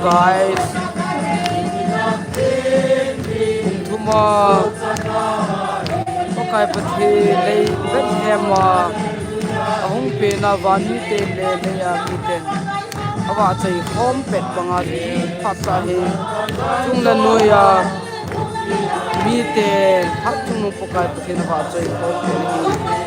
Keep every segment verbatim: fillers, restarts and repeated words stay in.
Guys, hung thum a, Pakai Pathen lei Bethlehem a ahung pen a, van mite le lei a miten avahchoi khom pet banga hi phat tah hi, chung le noi a mite phat chungnung Pakai Pathen avahchoi khom pet hi.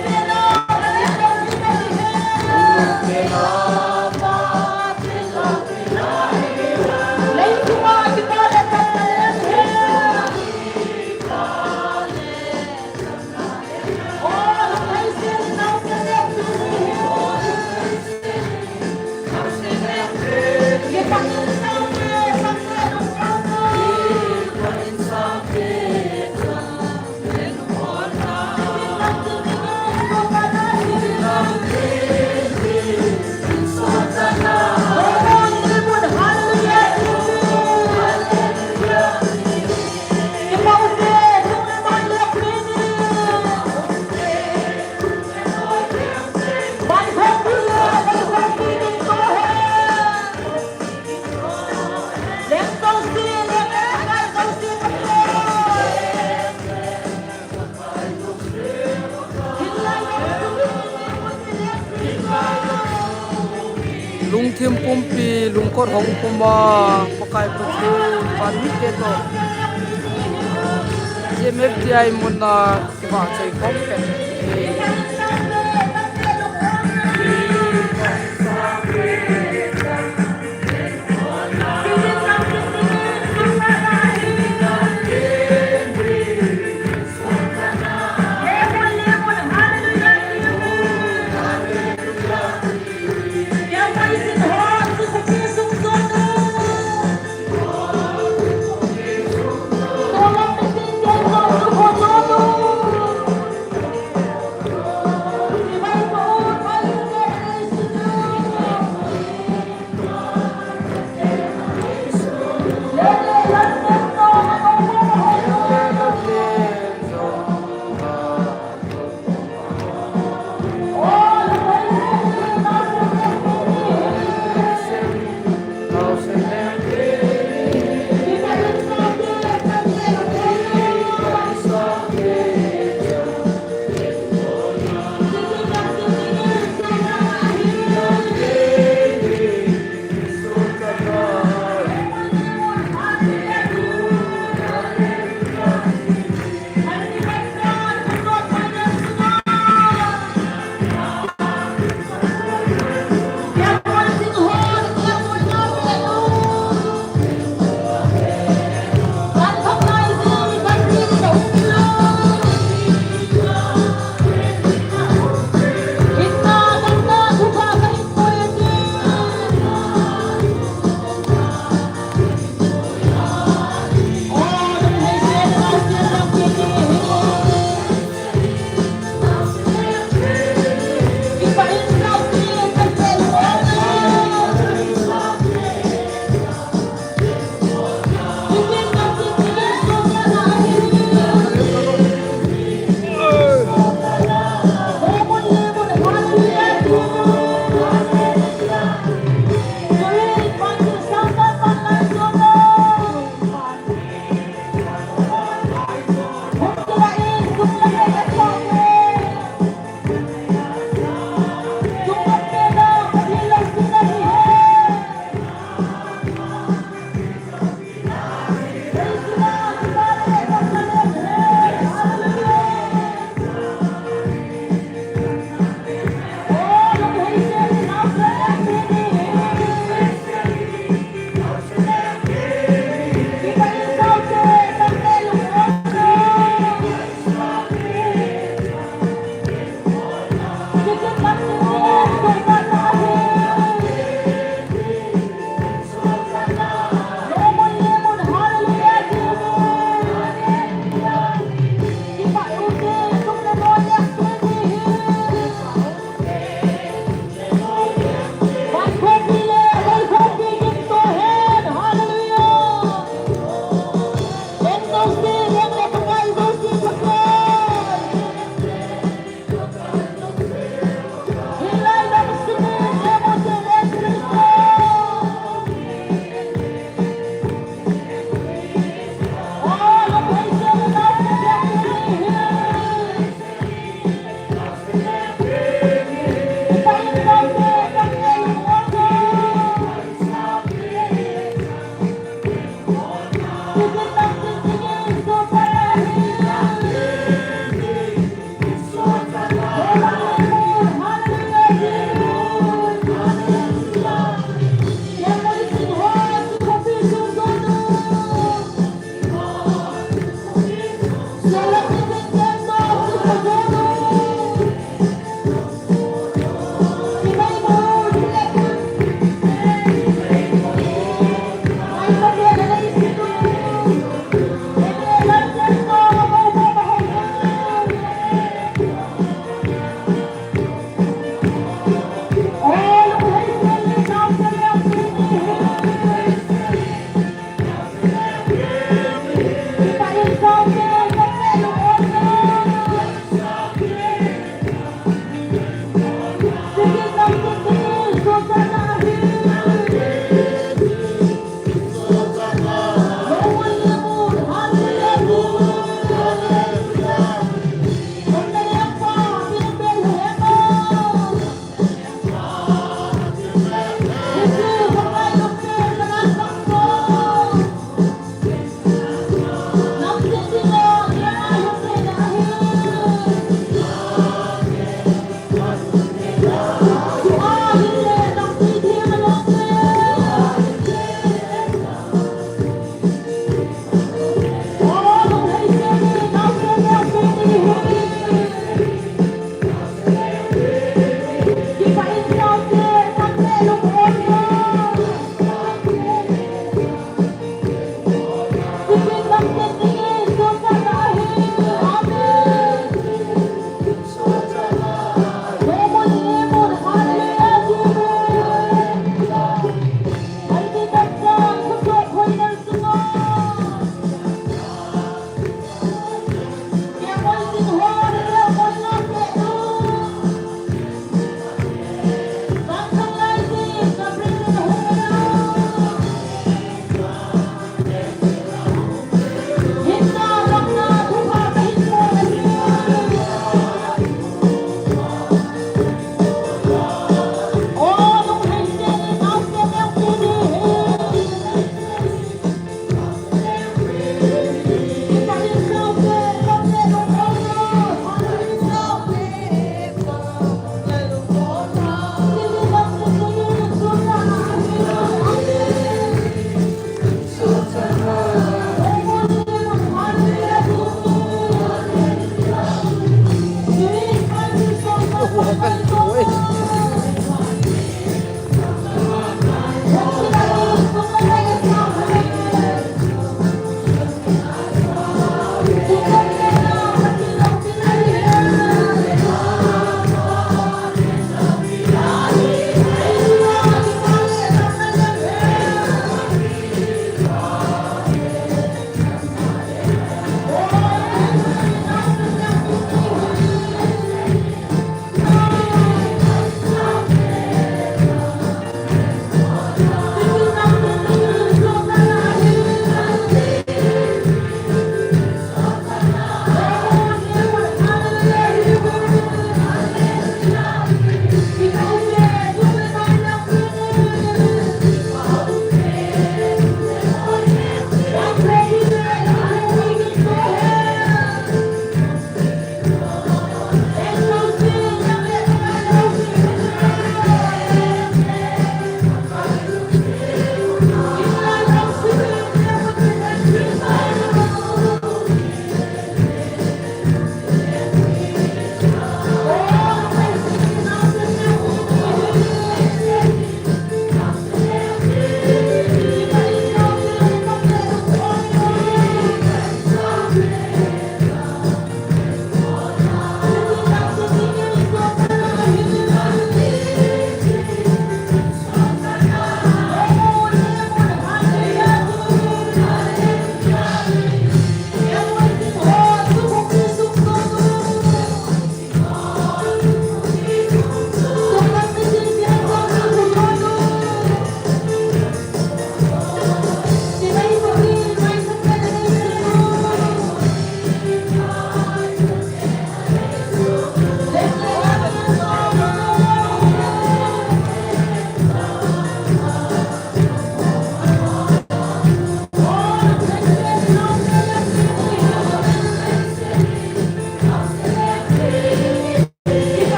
Lungthim pumpi, lungkot hong puma, Pakai Pathen, van mite toh G M F T I mun a kivahchoi khom pet hi.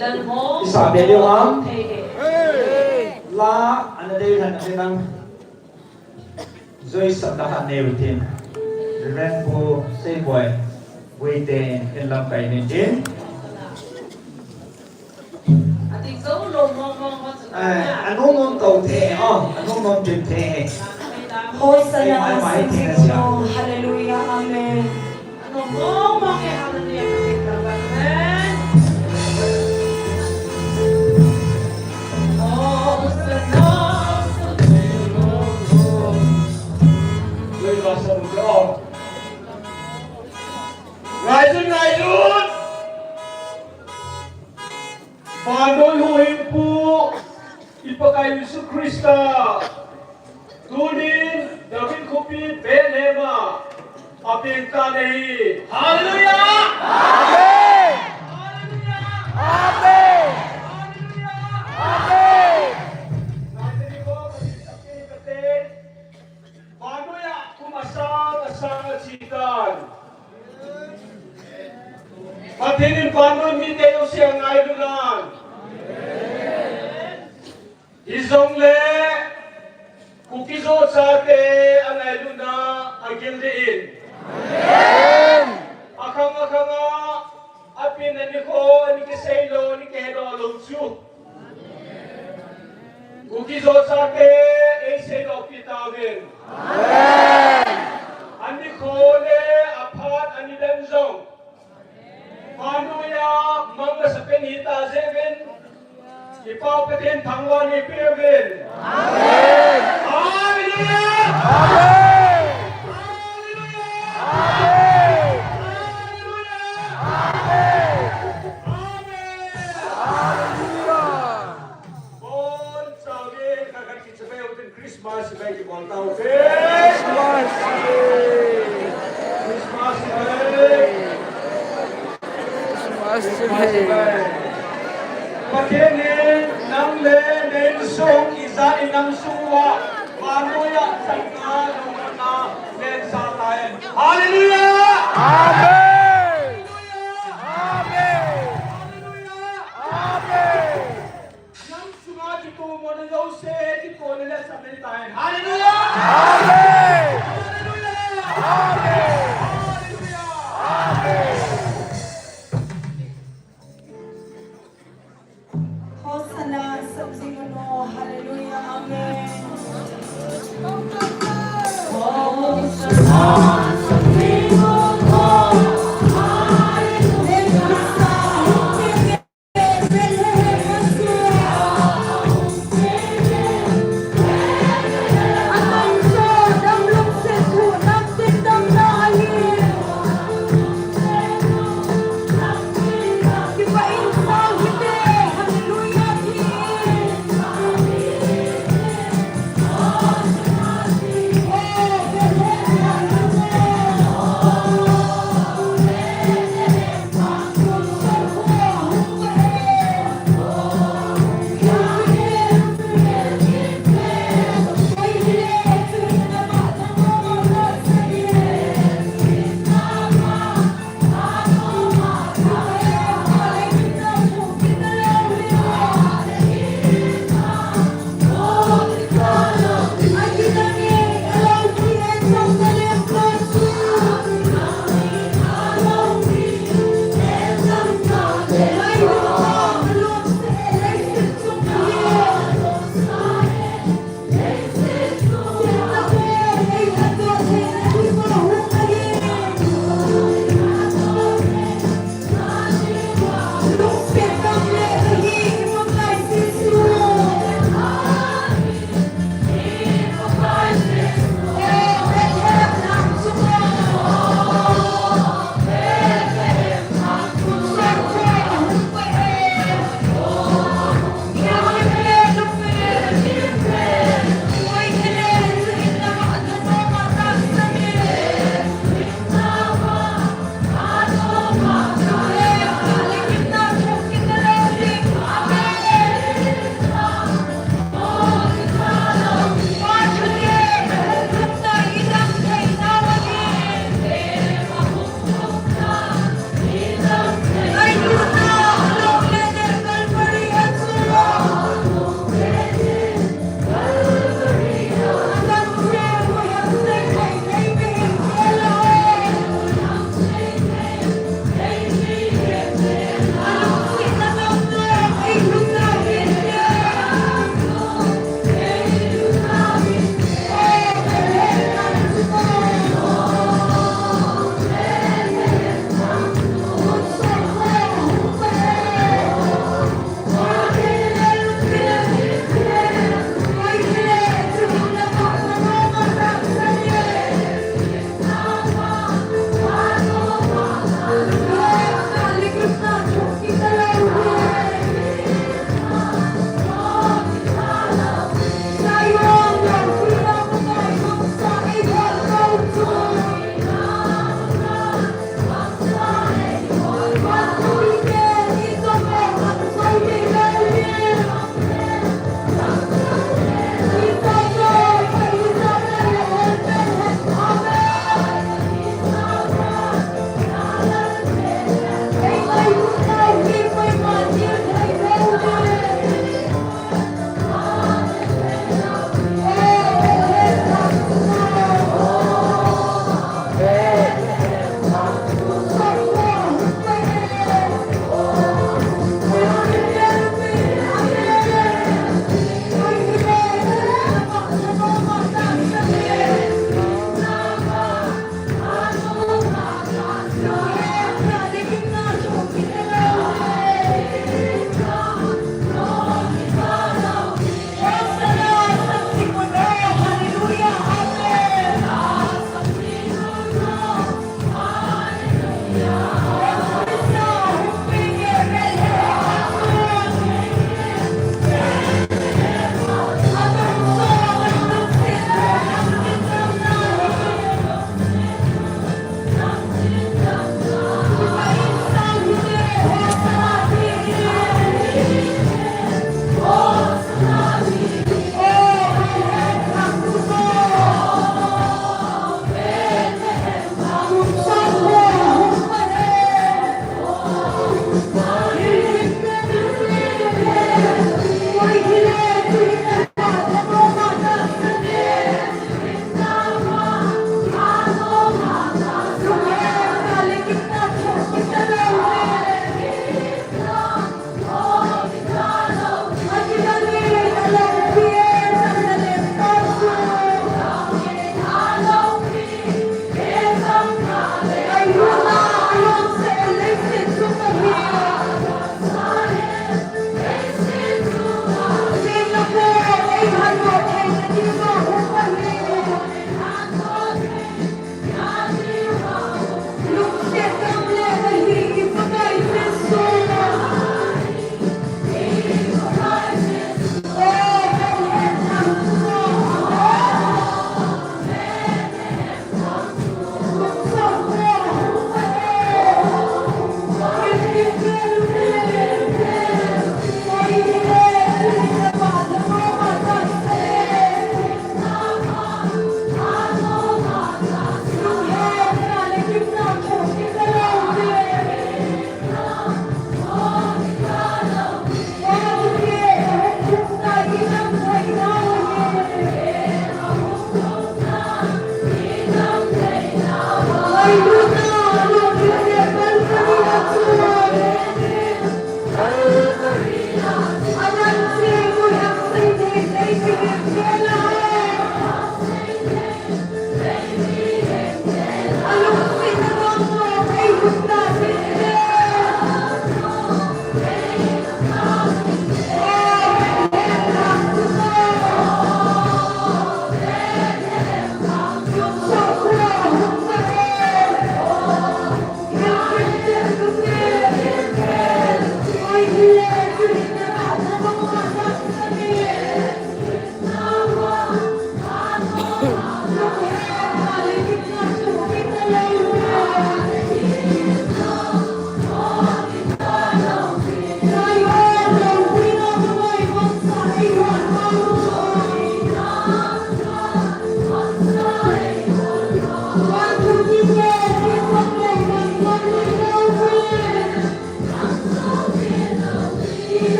Isabel Yohan. La, ana dei han, ana nang. Joy Sap da han neu tin. Reverend Pu Seiboi. Wei te in lamkai nin tin. Ai, anung nung tau te, oh, anung nung tin te. Hosanna, Hallelujah, Amen. Ngaijun, ngaijun. Vannoi huhhingpu, i Pakai Jesu Christa. Tunin, David khopi Bethlehem a, apeng tan ahi. Hallelujah! Amen! Hallelujah! Amen! Hallelujah! Amen! Vannoi a kum asang asang a che tan. Pathen in vannoi mite jouse angailut nan. Hijongle Kuki-Zo chate angailutna agil deh in. Akhang akhang a, apen a nikho, ani kisei lou, ani kihe doh lou chu. Kuki-Zo chate, eisei doh pi tauvin. Amen. Anikho le aphat, ani dan jong. Vannoi a mang masapen hita jeh uvin. I Pau Pathen thangvah in eipeuvin. Amen. Hallelujah. Amen. Hallelujah. Amen. Hallelujah. Amen. Amen. Hallelujah. Bon, chao ve, khat khat kichai ve, Christmas ve kibol tau ve. Christmas ve. Christmas ve. Christmas ve. Pathen in nang le na insung, ijat in nang sung uva, vannoi a channa, lungmonna, neisan tahen. Hallelujah! Amen! Hallelujah! Amen! Hallelujah! Amen! Nang sunga kitomona jouse, kitohna le chapna tahen. Hallelujah! Amen! Hallelujah! Amen! Hallelujah! Amen! Hosanna, samjing uno, Hallelujah, Amen! Hosanna,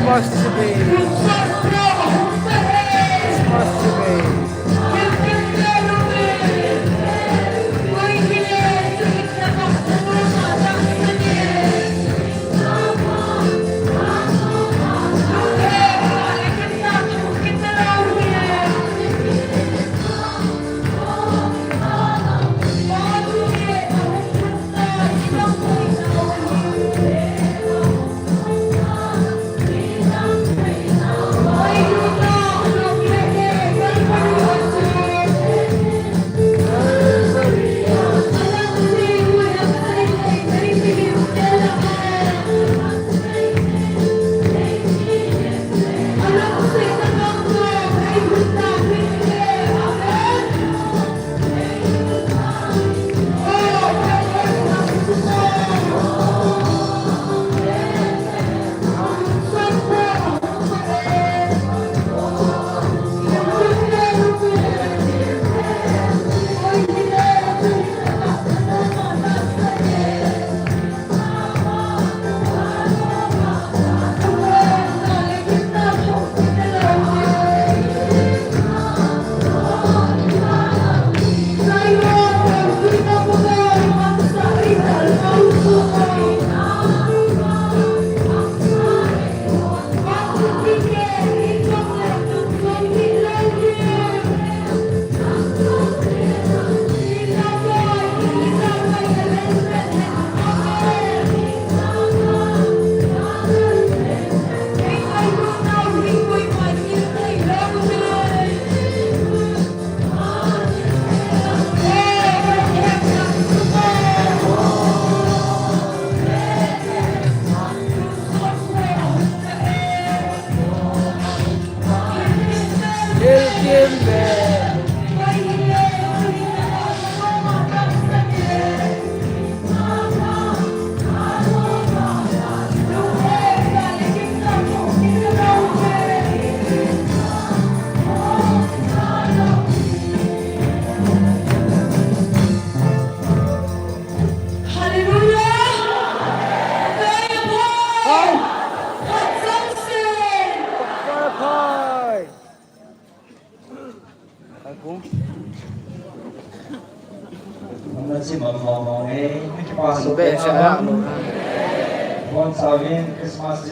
Christmas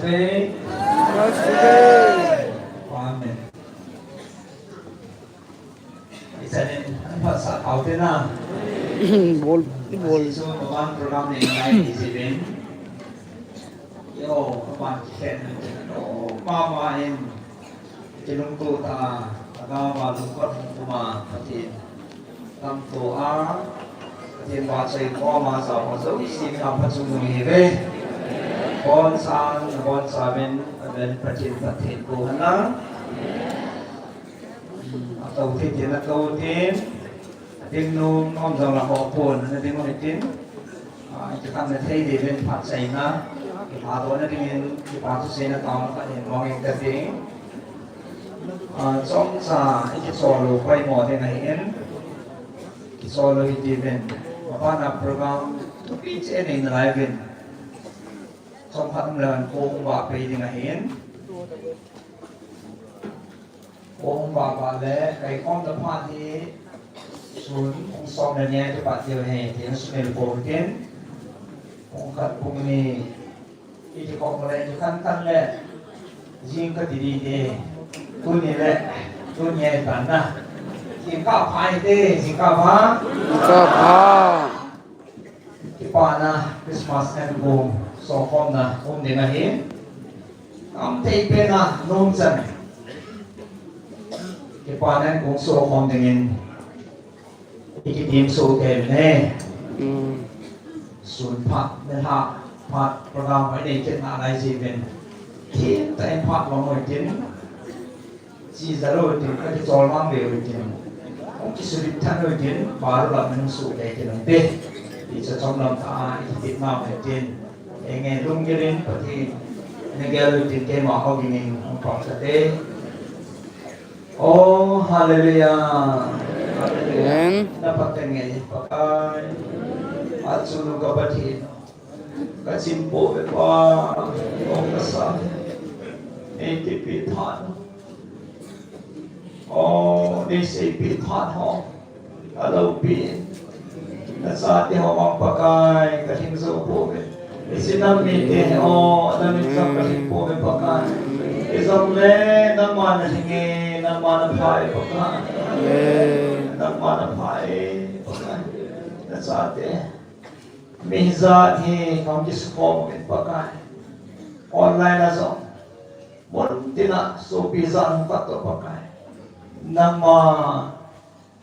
Day. Christmas Day. Amen. Isanin, an phat sa kau te na. Bol, bol. Isu, kaban program nei ngai ni si ben. Yo, kaban khen, no, mama in. Kilungto ta, aga ba lungkot kuma, Pathen. Tamto a, Pathen ba chai ko ma sa ko so, isi ka pa chung ni ve. Bon san, bon sa ben, ben Pathen, Pathen ko hana. Ato thei thei na to thei. Ading nom, nom jong la ho pon, ading nom thei. Ah, kikhen na thei ding ven phat chaina. Kipah dohna dingin, kipa thuseina taona kahin mong in kati. Ah, chomcha, ikisol u poimo ding ahin. Kisol u hiti ven. Mabana program, thupi cheh nei nalai ven. Chomkhat um le ko hung vah pei ding ahin. Ko hung vah vah le, kaikhom na phat hi, sun, pung som le ni a kipat diu ahi, tin sumil pou tin. Pung khat, pung ni, i kikhom le, i khan khan le, jing kati ding te, tuni le, tuni a i tan na. Jingkah pha hite, jingkah pha. Jingkah pha. Kipana Christmas an kong sokhomna um ding ahi. Am thei pen a nom chan. Kipana an kong sokhom dingin. Ikitim so te ne. Mm. Sun phat, ne ha phat, program mai nei kit na lai ji ven. Tin ta en phat lo mo tin. Chi za lo tin, ka kichol mang ve lo tin. Hung kisulit than lo tin, baru lam hung su le tin hung pe. Ti cha chom lam ta, i ti ma ve tin. Enge lung gelin, Pathen. Ne gel lo tin, keima ho gin in, hung pang sa te. Oh, hallelujah. Amen. Na pateng nge, Pakai. Achu lu ka Pathen. Ka chim po ve pa, ong ka sa. Nei tipi phat ho. O, nei seipi phat ho. Alopi. Nachate ho vang Pakai, kalhing jou pouve. Hiche nam mite ho, namin jong kalhing pouve Pakai. Hijongle, nangma nalhing e, nangma napha e Pakai. Amen. Nangma napha e Pakai. Nachate. Mi hijat hi kahung kisukhom uvin Pakai. Online a jong. Mun tina sopi jat hung khat toh Pakai. Nangma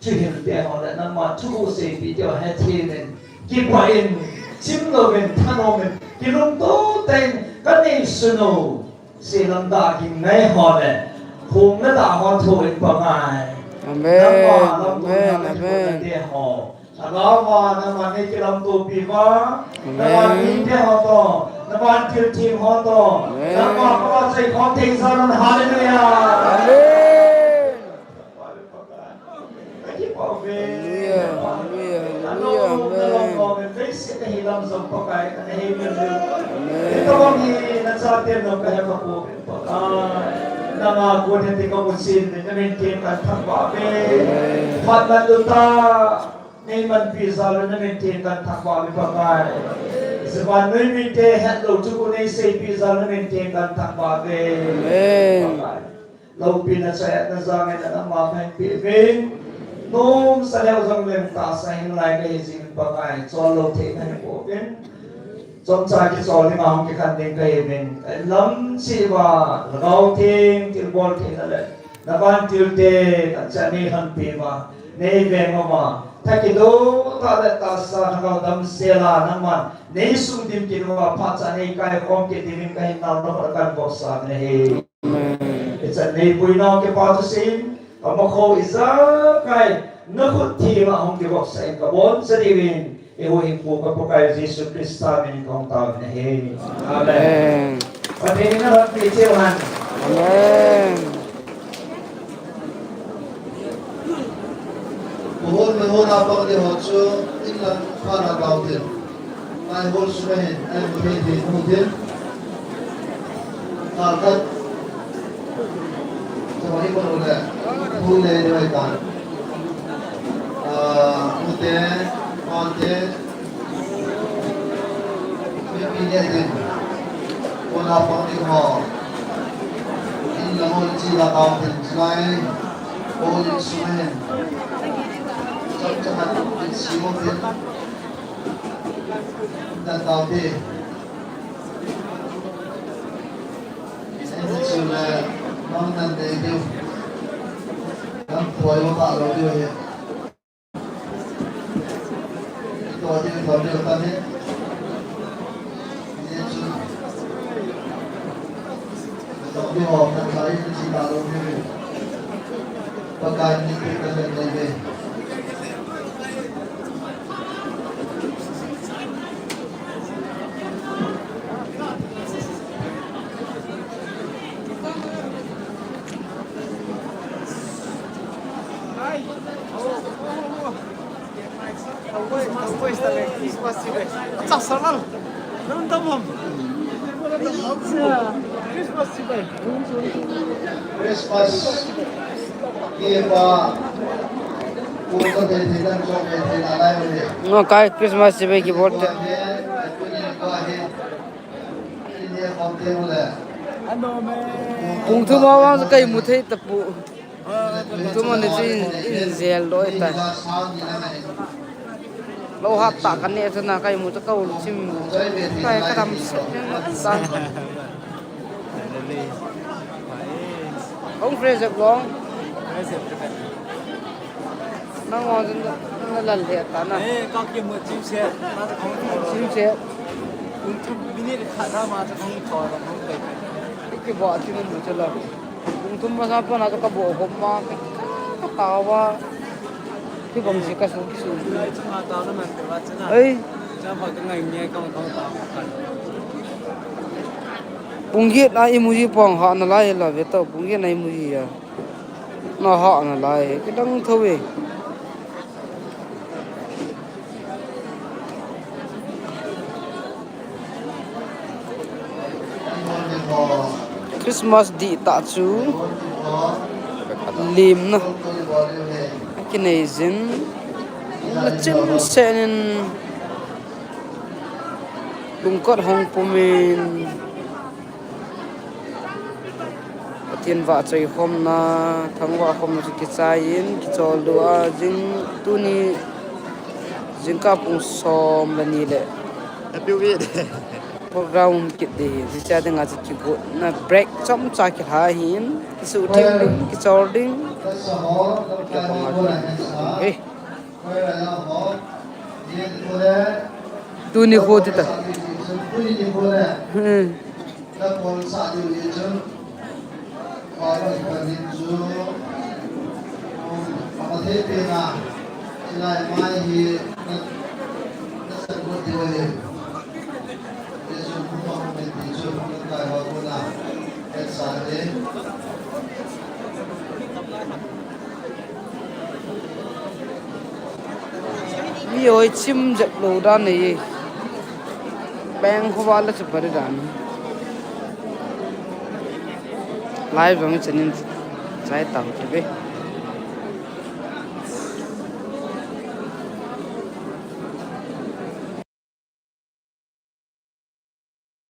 thuhil te ho le nangma thu seipite ho hethem in. Kipah in, chimlou in, thanom in, kilungto tah in, kanei sunu. Selam dah ging ngai ho le. Hung le dah ho tho in Pakai. Amen. Nangma lamto na le ho. Lhagao va, nangman nei kilamtopi uva, nangman mite ho toh, nangman thilthim ho toh, nangman pachai khom thei jal un, hallelujah. Amen. Hallelujah, hallelujah, hallelujah, amen. Amen. Nanga kon hiti kamu sin, namin theng kan thangvah uve. Phat man luta. Nei manpi jal un namin theng kan thangvah uve Pakai. Hiche vannoi mite hetlou chu nei seipi jal un namin theng kan thangvah uve. Amen. Pakai. Loupina chai-atna jal in nangma kahin peh uvin. Nomsa leu jongleng tahsa hinlai kahi jing Pakai. Chol lou thei kahi pouvin. Chomcha kichol dinga hung kikhen ding kahi uvin. Kahin lam cheh uva, Lhagao Theng, thilbol theina le. Na vantil te, kacha nei lhonpi uva, nei veng uva, tha kido tah le tahsa lhagao damsel a nangman, nei sung dim kit uva, phat cha nei kaikhom kit dingin kahin nao na kan vopsa nahi. Amen. Ichan nei puinau kipa thusim, kamakho ijakai, na khut thima hung kivopsa in kaboncha diuvin, Eiho hinkho ka Pakai Jesu Christa min in kahung tao in ahi. Amen. Amen. Pathen in alhonpi cheh hen. Amen. Hol me hol a pang ding ho chu in lang phat a tao ding. Nai hol sunga hin, ai mu thei thei mu ding. Kal khat. Chawai ko le, pu le le tan. Ah, pu te, pa te, pi pi le din. Ko la pa ni ho. In la mo chi la ka din lai. Ko ni su hen. Chak chak ni si mo din. Dan tao te. Christmas. Nga kai Christmas chibai kibol te. Pung thum a vang chu ka imu thei tapou. Pung thum a ni chu in, in jel loi tai. Lou hat tah ka neh chu na ka imu chu ka ul chim. Kai ka dam set nen na tan. Hung fresh jep long. Nang on na lal le ta na. Eh, ka kimu chim se. Chim se. Pung thum minute khat na ma chu hung thou, hung kai. Ki bo ti mun chu la. Pung thum masa pa na chu ka bo hom ma ka, ka tao va. Ki bang si ka su ki su. Ai. Pung get na imu ji pang ha na lai la ve tao, pung get na imu ji a. Na ha na lai, kidang tho ve. Christmas dihtah chu limna akinei jin, nachim seh in lungkot hong pumin Pathen vahchoi khomna, thangvah khomna chu kichai in, kicholdo a jing tuni jingkah pung som le ni le Happy week. Program kit ding, hiche dinga chu kigotna break chomcha kilha hin, kisuh ding, kichol ding. Hey. Tuni kho ti ta. Hmm. Mi hoi chim jep lou dan nei. Peng kho ba la chu pari dan. Live jong chanin chai tau te be.